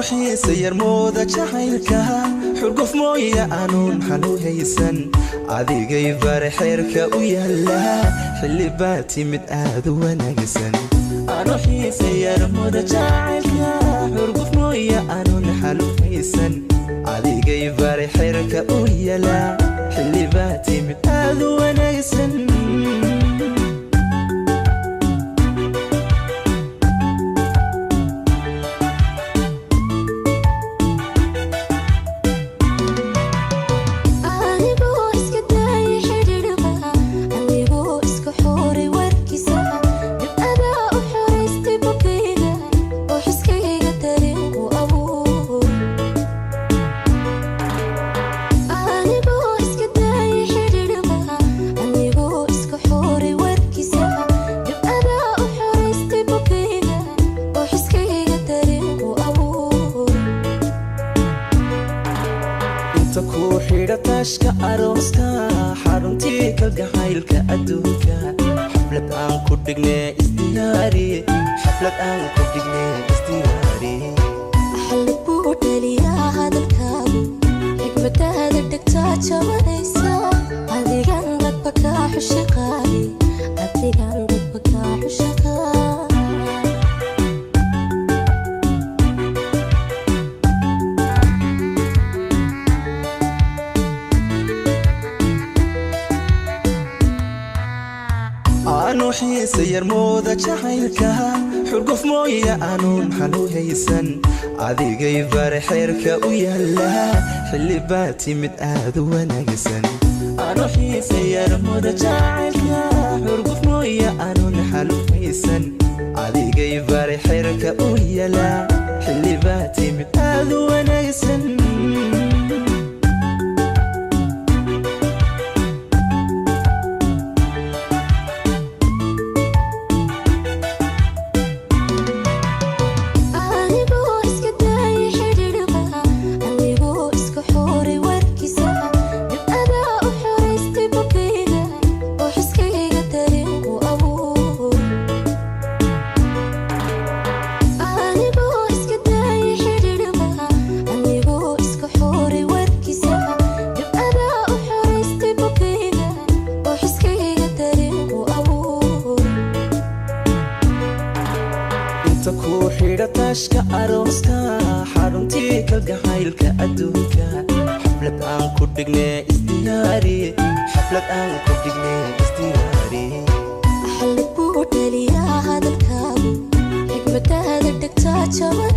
Xiisa yar mooda jacaylka, xurguf mooya aanuun xalu haysan. Adigay bare xeerka u yaala, xilli baa timid aad u wanaagsan. Anu xiisa yar mooda jacaylka, xurguf mooya aanuun xalu haysan. Adigay bare xeerka u yaala, xilli baa timid aad u wanaagsan. Anigoo iska daayay xidhiidhba, anigoo iska xuuray warkiisa, dib adaa u xoraystay bogayga oo xiskayga dareenku abuur. Anigoo iska daayay xidhiidhba, anigoo iska xuuray warkiisa, dib adaa u xoraystay bogayga oo xiskayga dareenku abuur. Inta kuu xidha taashka arooska, xaruntii kalgacaylka adduunka, xaflad aan ku dhignee isdiyaari, xaflad aan ku dhignee isdiyaari. Xalli buu dhaliyaa hadalkaagu, xikmadaada dhegtaa jabanaysa. Adigan dadba kaa xushaqaali, adigan dadba kaa xushaqaali. Aanu xiisa yar mooda jacaylka, xurguf mooya aanuun xalu haysan. Adigay bare xeerka u yaala, xilli baa timid aad u wanaagsan. Aanu xiisa yar mooda jacaylka, xurguf mooya aanuun xalu haysan. Adigay bare xeerka u yaala, xilli baa timid aad u wanaagsan. Anigoo iska daayay xidhiidhba, anigoo iska xuuray warkiisa, dib adaa u xoraystay bogayga oo xiskayga dareenku abuur. Anigoo iska daayay xidhiidhba, anigoo iska xuuray warkiisa, dib adaa u xoraystay bogayga oo xiskayga dareenku abuur. Inta kuu xidha taashka arooska, xaruntii kalgacaylka adduunka, xaflad aan ku dhignee isdiyaari, xaflad aan ku dhignee isdiyaari. Xalli buu dhaliyaa hadalkaagu, xikmadaada dhegtaa jaban.